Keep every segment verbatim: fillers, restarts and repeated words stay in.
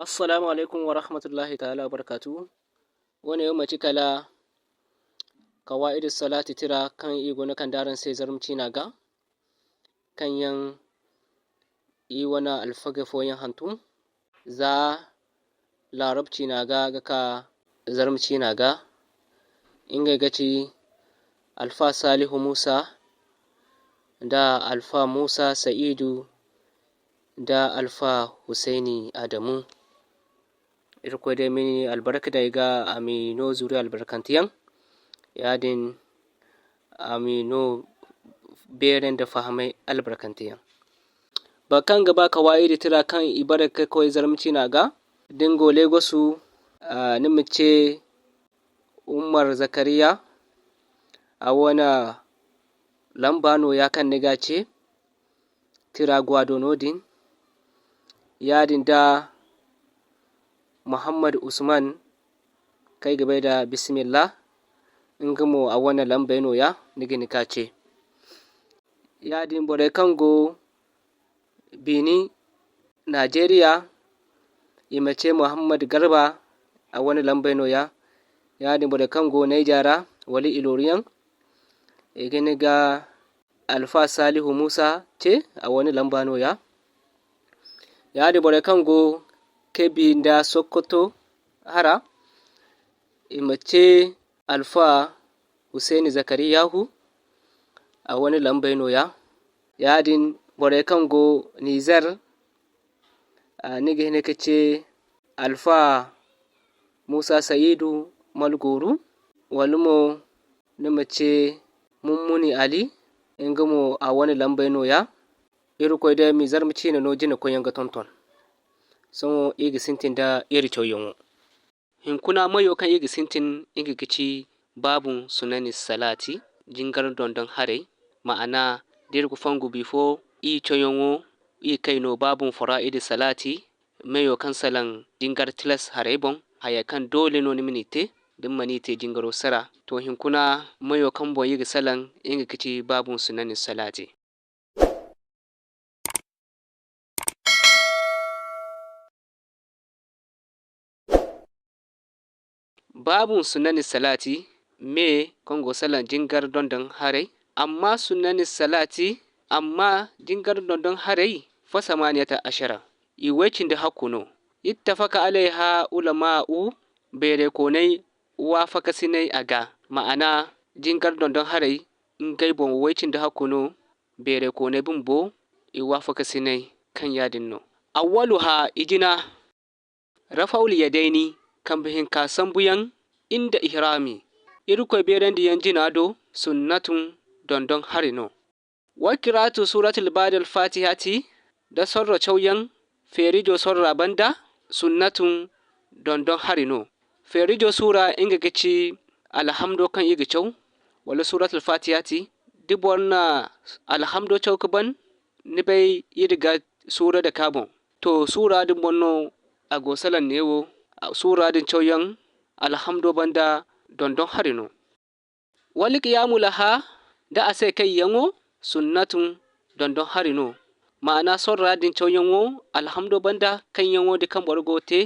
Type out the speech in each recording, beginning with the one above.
Assalamu alaikum wa rahmatullahi ta'ala wa barakatuhu. Wane yaŋ manti kala Kawaa'idu Salaati tira kaŋ i go no kande araŋ se zarma ciina ga, kaŋ yaŋ i wane alfagey fooyaŋ hantum, za laarab ciina ga ga ka zarma ciina ga. Ngey ga ti Alfa Salihu Musa, nda Alfa Musa Sa'idu, nda Alfa Husayni Adamu. Irkoy day ma i albarka day ga, a ma i no zuriya albarkanteyaŋ. Yaadin a ma i no beeray nda fahamay albarkanteyaŋ. Boro kaŋ ga ba Kawaa'idi tira kaŋ i bare ga koy zarma ciina ga, da ni go Legosu, ah, ni ma ce Umar Zakariya, a wane lamba nooya kaŋ ni ga ce, tira go a do noodin. Yaadin da Muhammad Usman, kaŋ ay ga bay nda Bismillah, nga mo a wane lambey nooya, ni ga hin ka ce. Yaadin borey kaŋ go Benin, Najeriya, i ma ce Muhammad Garba, a wane lambey nooya. Yaadin borey kaŋ go Niger ra, wala Iloriyaŋ, i ga hin ga Alfa Salihu Musa ce, a wane lamba nooya. Yaadin borey kaŋ go Kebbi nda Sokoto hara, i ma ce Alfa Husayni Zakariyahu, a wane lambey nooya. Yaadin borey kaŋ go Nizer, a, ni ga hin ka ce Alfa Musa Sayidu Malgooru, wala mo ni ma ce Mummuni Ali, nga mo a wane lambey nooya. Irkoy day ma i zarma ciine no jina koyyaŋ ga tonton. Sohõ iri ga sintin nda iri cawyaŋo. Hinkuna mayo kaŋ iri ga sintin, nga ga ci Baabun Sunani Salaati, jingar dondon haray, maana da iri ga fongu bifo iri cawyaŋo, iri kayno Baabun Faraa'idi Salaati, mayo kaŋ salaŋ jingar tilas haray boŋ, haya kaŋ doole no ni ma ni te, da ni mana ni te jingaro si ra. To, hinkuna mayo kaŋ boŋ iri ga salaŋ, nga ga ci Baabun Sunani Salaati. Baabun Sunani Salaati, me kaŋ go salaŋ jingar dondon haray, amma Sunani Salaati, amma jingar dondon haray, fa samaaniyata ashara, i way cindi hakku no. Ittafaka alayha ulama'u, beeraykooney waafakasinay a ga, maana jingar dondon haray, ngey boŋ way cindi hakku no, beeraykooney bumbo, i waafakasinay kaŋ yaadin no. Awwaluha, i jina, rafa'ul yadayni, kambe hinka sambuyaŋ, inda ihrami, Irkoy beerandiyaŋ jina do, sunnatun, dondon hari no. Wa qiraatu suuratil ba'dal faatihati, da sorro cawyaŋ, feerijo sorra banda, sunnatun, dondon hari no. Feerijo suura, nga ga ci alhamdo kaŋ i ga caw, wala suuratul faatihati. Da boro na alhamdo caw ka ban, ni bay iri ga suura dake a boŋ. To, suura din boŋ no a go salaŋ neewo, suura din cawyaŋ alhamdo banda dondon hari no. Wal qiyaamu laha, da a se kayyaŋo, sunnatun, dondon hari no. Maana sorra din cawyaŋo, alhamdo banda kayyaŋo din kaŋ boro go ga te,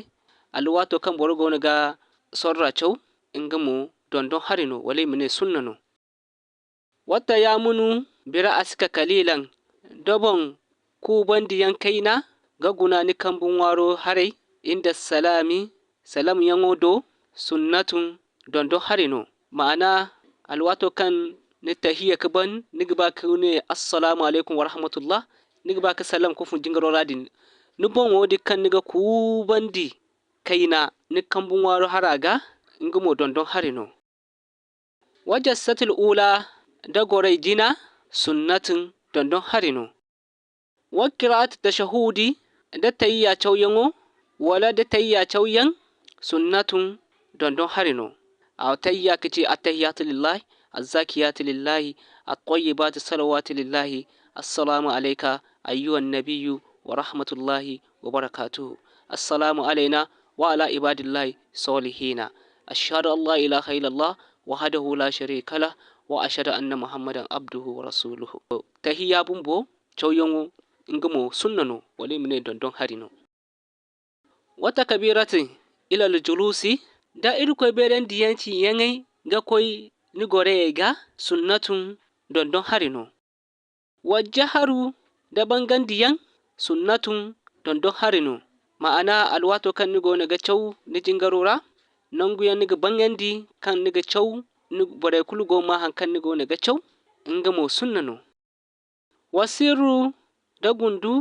alwaato kaŋ boro goono ga sorra caw, nga mo dondon hari no, wala i ma ne sunna no. Wattayaamunu bi ra'asika kaliilan, da boŋ kuubandiyaŋ kayna ga guna ni kambu ŋwaaro haray, inda salaami, salamyaŋo do, sunnatun, dondon hari no. Maana, alwaato kaŋ ni tahiya ka ban, ni ga ba ka ne, "Assalaamu alaykum wa rahmatullah," ni ga ba ka sallam ka fun jingaro ra din. Ni boŋo din kaŋ ni ga kuubandi kayna, ni kambu ŋwaaro hara ga, nga mo dondon hari no. Wa jalsatul ula, da goray jina, sunnatun, dondon hari no. Wa qiraatu tashahudi, da tayya cawyaŋo, wala da tayya cawyaŋ, sunnatun, dondon hari no. A tayya ka ci, "Attahiyatu lillahi, azzakiyatu lillahi, at-tayyibatu salawatu lillahi, assalamu alayka ayyuhan nabiyyu wa rahmatullahi wa barakatuhu. Assalamu alayna wa ala ibadillahi salihina. Ashhadu an la ilaha illallah wahdahu la sharika lah, wa ashhadu anna Muhammadan abduhu wa rasuluhu." Tahiyya bumbo, cawyaŋo, nga mo sunna no, wala i ma ne dondon hari no. Wa takbirati ilal julusi, da Irkoy beerandiyaŋ ciyaŋey ga koy ni goreyey ga, sunnatun, dondon hari no. Wa jaharu, da bangandiyaŋ, sunnatun, dondon hari no. Ma'ana, alwaato kaŋ ni goono ga caw ni jingaro ra, nanguyaŋ ni ga bangandi kaŋ ni ga caw, ni, borey kulu go ma haŋ kaŋ ni goono ga caw, nga mo sunna no. Wa sirru, da gundu,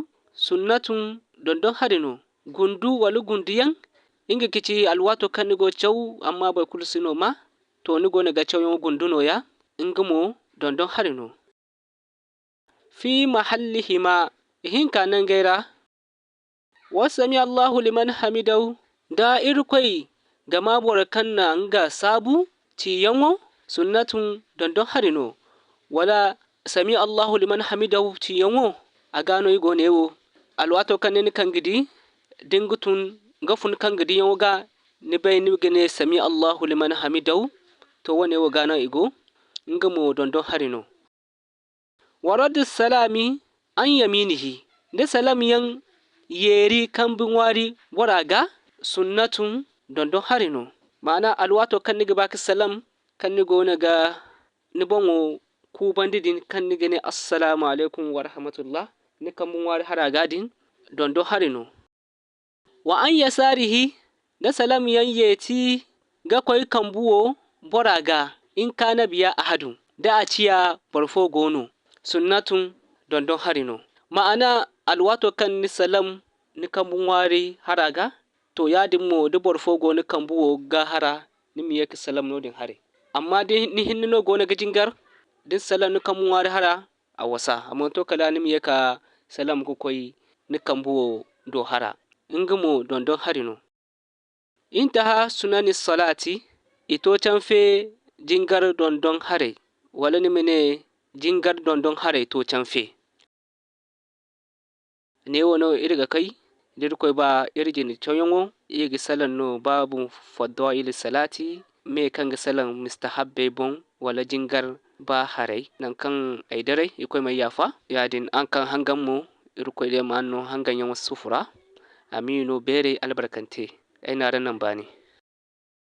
sunnatun, dondon hari no. Gundu wala gunduyaŋ, nga ga ci alwaato kaŋ ni go ga caw, amma boro kulu si no ma, to, ni goono ga cawyaŋo gundu nooya, nga mo dondon hari no. Fi mahallihima, ihinka nangey ra, Wa sami Allahu liman hamidahu, da Irkoy ga ma boro kaŋ na nga saabu ciyaŋo, sunnatun, dondon hari no. Wala sami Allahu liman hamidahu ciyaŋo, a ga no i go ne wo. Alwaato kaŋ ne ni kaŋ ga di, da ni ga tun ga fun kaŋ ga diyaŋo ga, ni bay ni ga ne sami Allahu liman hamidahu, to, wo-ne wo ga no i go, nga mo dondon hari no. Wa raddi salaami an yaminihi, da salam yaŋ yeeri kambe ŋwaari bora ga, sunnatun, dondon hari no. Ma'ana, alwaato kaŋ ni ga ba ka salam, kaŋ ni goono ga ni boŋo kuubandi din, kaŋ ni ga ne, "Assalaamu alaykum wa rahmatullah," ni kambe ŋwaari hara ga din, dondon hari no. Wa an yasaarihi, da salam yaŋ yeeti ga koy kambuwo bora ga, in kaana biya ahadun, da a ciya boro fo go no, sunnatun, dondon hari no. Ma'ana, alwaato kaŋ ni salam ni kambu ŋwaari hara ga, to, yaadin mo, da boro fo go ni kambuwo ga hara, ni ma ye ka salam noodin haray. Amma da ni hinne no goono ga jingar, da ni salam ni kambu ŋwaari hara, a wasa. A mana to kala ni ma ye ka salam ga koy ni kambuwo do hara. Nga mo dondon hari no. Intaha sunani salaati, i to canfe jingar dondon haray, wala ni ma ne jingar dondon haray to canfe. Neewo no iri ga kay, da Irkoy ba iri jine cawyaŋo, iri ga salaŋ no baabu faddaa'ili salaati, me kaŋ ga salaŋ mustahabbey boŋ, wala jingar ba haray. Nangu kaŋ ay daray, Irkoy m'ay yaafa. Yaadin, araŋ kaŋ hangan mo, Irkoy day ma araŋ no hanganyaŋo sufu ra. A m'i no beeray albarkante. Ay n'araŋ naŋ baani.